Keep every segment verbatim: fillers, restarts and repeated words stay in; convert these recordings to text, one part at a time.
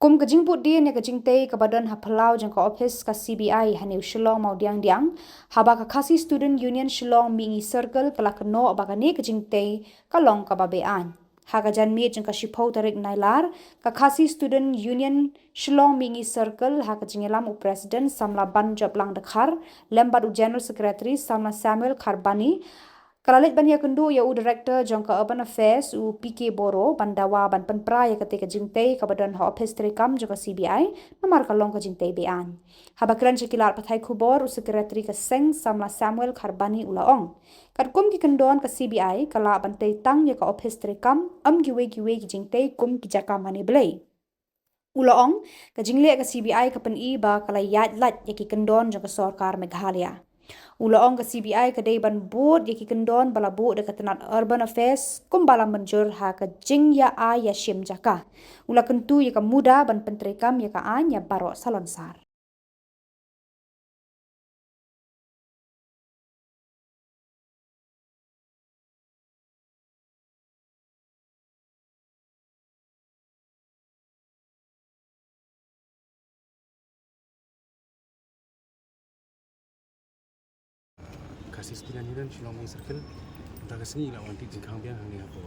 Kum ka jingbud dien ïa ka jingtei kaba don ha phyllaw jong ka ophis ka C B I ha New Shillong Mawdiangdiang, haba ka Khasi Student Union Shillong Mihngi Circle ka la kynnoh ba kane ka jingtei ka long kaba be-aiñ. Ha ka janmiet jong ka shiphew tarik Nailar, ka Khasi Student Union Shillong Mihngi Circle ha ka jingïalam u President Samla Banjop Langdkhar lem bad u General Secretary Samla Samuel Kharbani, ka la leit ban ïakynduh ïa u Director jong ka Urban Affairs u P K Boro ban dawa ban pynpra ïa katei ka jingtei kaba don ha ophis treikam jong ka C B I, namar ka long ka jingtei be-aiñ. Haba kren sha ki lad pathai khubor, u Secretary ka seng Samla Samuel Kharbani u la ong, katkum ki kyndon ka C B I ka lah ban tei tang ïa ka ophis treikam, ym kiwei kiwei ki jingtei kum ki jaka mane blei. U la ong, ka jingleh ka C B I ka pyni ba ka la ïaid lait ïa ki kyndon jong ka sorkar Meghalaya. U la ong ka C B I ka dei ban bud ïa ki kyndon ba la buh da ka tnat Urban Affairs kumba la mynjur ha ka jingïa-ai ïashim jaka. U la kyntu ïa ka MUDA ban pyntreikam ïa ka aiñ ïa baroh salonsar. Khasi Student Union Shillong Main Circle, mynta ka sngi la wan tied jingkhang biang hangne hapoh,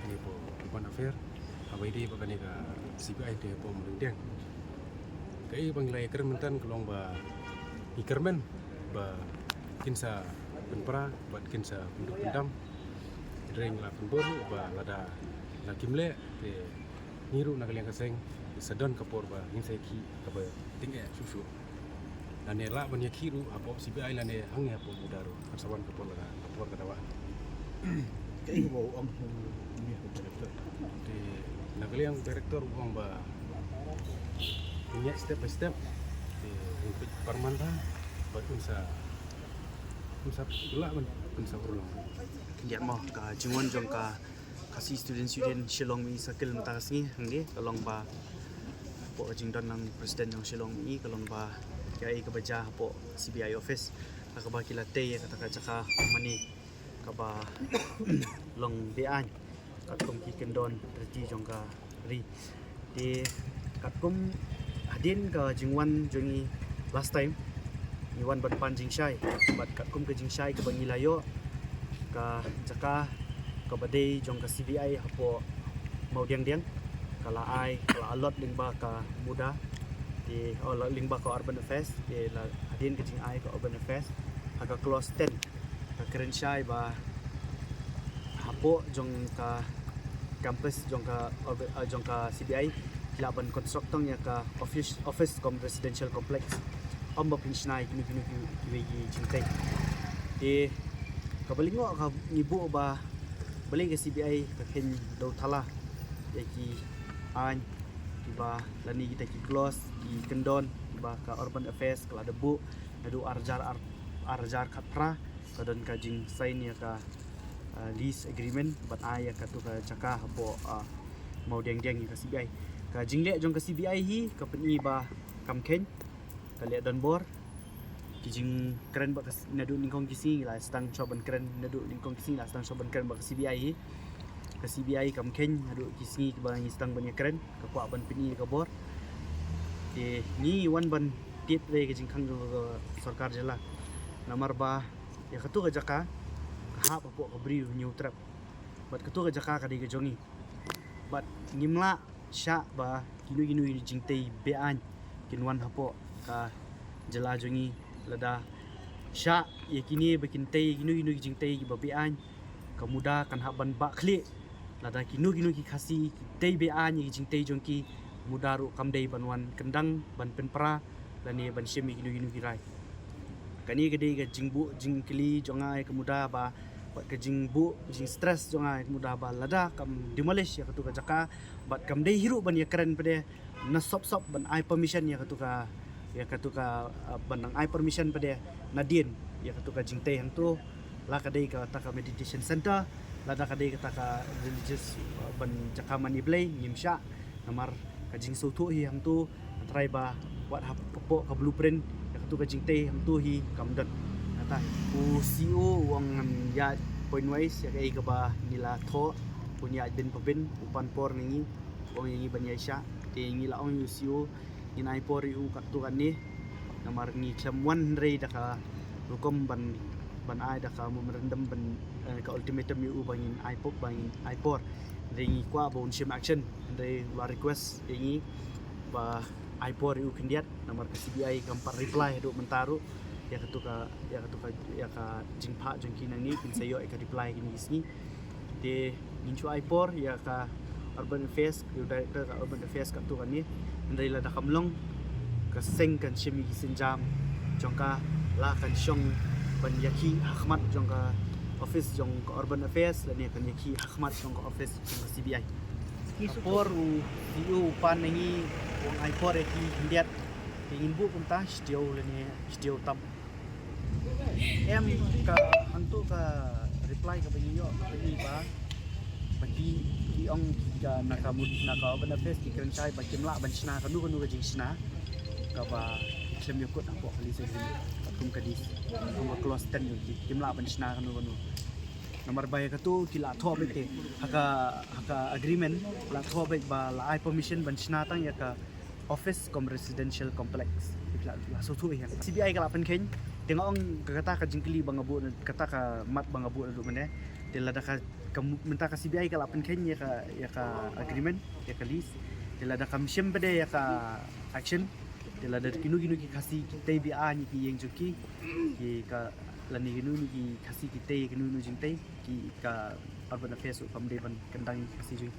hangne hapoh Urban Affair, haba ïadei bad kane ka C B I te hapoh Mawdiangdiang. Kaei ba ngi la ïakren mynta ka long ba ngi kyrmen ba kin sa pynpra bad kin sa pynduk pyndam. Hynrei ngi la pynbor ruh ba lada la kim leh te ngi ruh na ka liang ka seng sa don ka por ba ngin sa ïakhih kaba tyngeh shuh shuh. Lane lah ban ïakhih ruh hapoh C B I lane hangne hapoh MUDA ruh. Kan sa wan ka por lada ka por ka dawa. Kaei ba u ong u, u, u director? Te na ka liang director u ong ba un ïaid step by step. Te un peit par man ba bad un sa, un sa lah ban, un sa urlong. Khyndiat mo, ka jingwan jong ka Khasi Students Union Shillong Mihngi Circle mynta ka sngi hangne ka long ba hapoh ka jingdon nang President jong Shillong Mihngi ka long ba kaei kaba jia hapoh C B I office ha kaba ki la tei ïa kata ka jaka mane kaba long be-aiñ katkum ki kyndon treaty jong ka ri. Te katkum hadien ka jingwan jong ngi last time, ngi wan ban pan jingshai bad katkum ka jingshai kaba ngi la ïoh, ka jaka kaba dei jong ka C B I hapoh Mawdiangdiang ka la ai, ka la allot lyngba ka MUDA, te, oh, la, lyngba ka Urban Affairs, te la hadien ka jingai ka Urban Affairs ha ka clause ten ka kren shai ba hapoh jong ka campus jong ka orga-, ah, jong ka C B I ki lah ban construct tang ïa ka office, office cum residential complex. Ym ba phin shna ïa kino kino ki, kiwei ki jingtei. Te kaba lyngngoh ka ngi buh ba balei ka C B I ka kheiñ dewthala ïa ki aiñ kiba lane kita ki clause, ki kyndon kiba ka Urban Affairs ka la da buh naduh ar hajar, ar, ar hajar khatphra, ka don ka jingsign ïa ka, ah, lease agreement bad ai ïa katu ka jaka hapoh, ah, Mawdiangdiang ïa ka C B I. Ka jingleh jong ka C B I hi ka pyni ba kam kheiñ, ka leh donbor. Ki jingkren bad ka s-, naduh nyngkong ki sngi la sdang shuwa ban kren, naduh nyngkong ki sngi la sdang shuwa ban kren bad ka C B I hi. Ka C B I kam kheiñ naduh ki sngi kiba ngi sdang ban ïakren, ka kwah ban pyni ïa ka bor. Te ngi wan ban tied re ka jingkhang jong ka sorkar jylla. Namar ba ïa katu ka jaka ka hap hapoh ka Bri u Hynñiewtrep. Bad katu ka jaka ka dei ka jong ngi. Bad ngim lah shah ba kino kino ki jingtei be-aiñ kin wan hapoh ka jylla jong ngi. Lada shah ïa kine ba kin tei kino kino ki jingtei kiba be-aiñ, ka MUDA kan hap ban bah khlieh. Lada kino kino ki Khasi ki tei be-aiñ ïa ki jingtei jong ki, MUDA ruh kam dei ban wan kyndang ban pynpra lane ban shim ïa kino kino ki rai. Kane ka dei ka jingbuh jingkylli jong nga ïa ka MUDA ba, bad ka jingbuh jingstress jong nga ïa ka MUDA ba lada kam demolish ïa katu ka jaka bad kam dei hi ruh ban ïakren pat de, na sop sop ban ai permission ïa katu ka, ïa katu ka, ah, ban nang ai permission pat de nadien ïa katu ka jingtei hangtu. La ka dei kata ka meditation center, lada ka dei kata ka religious, ah, ban jaka mane Blei, ngim shah. Namar ka jingsngewthuh hi hangtu, hynrei ba wat hapoh ka blueprint ïa katu ka jingtei hangtu hi kam don. Kata u C E O u ong ngan ïaid point wise ïa kaei kaba ngi la thoh, un ïaid bin pa bin, u pan por na ngi, u ong ïa ngi ban ïaishah. Te ngi la ong ïa u C E O ngin ai por ïa u katto katne. Namar ngi khlem wan hynrei da ka rukom ban, ban ai da ka memorandum ban, eh, ka ultimatum ïa u ba ngin ai por, ba ngin ai por. Hynrei ngi kwah ba un shim action. Hynrei u la request ïa ngi ba ai por ïa u khyndiat. Namar ka C B I kam pat reply haduh mynta ruh ïa katu ka, ïa katu ka, ïa ka jingphah jong ki nangne, kin sa ïoh ïa ka reply kine ki sngi. Te ngin shu ai por ïa ka Urban Affairs, ïa u Director ka Urban Affairs katto katne. Hynrei lada kam long, ka seng kan shim ïa ki sienjam jong ka, la kan shong ban ïakhih ha khmat jong ka office jong ka Urban Affairs lane kan ïakhih ha khmat jong ka office jong ka C B I. Ka por u C E O u pan na ngi, u ong ai por ïa ki khyndiat. Te ngin buh kumta shi taïew lane shi taïew tam. Em, ka, hangto ka reply kaba ngi ïoh kaba ngi ba, ba ki, ki ong ki ka, na ka mut, na ka Urban Affairs ki kren shai ba kim lah ban shna kano kano ka jingshna kaba ki khlem ïakut hapoh ka lease agreement, kum ka lease, kum ka clause ten, ki kim lah ban shna kano kano. Namar ba ïa kato ki la thoh beit te ha ka, ha ka agreement la thoh beit ba la ai permission ban shna tang ïa ka office cum residential complex. Ki la, la sngewthuh ïa ka. C B I ka la pynkheiñ. Te nga ong ka, kata ka jingkylli ba nga buh, kata ka mat ba nga buh naduh mynne. Te lada ka, ka mu-, mynta ka C B I ka la pynkheiñ ïa ka, ïa ka agreement, ïa ka lease. Te lada kam shim pat de ïa ka action. Te lada kino kino ki Khasi ki tei beiñ ïa ki ïing jong ki, ki ka, lane kino kino ki Khasi ki tei kino kino jingtei, ki ka Urban Affairs ruh kam dei ban kyndang ïa ki Khasi jong ki.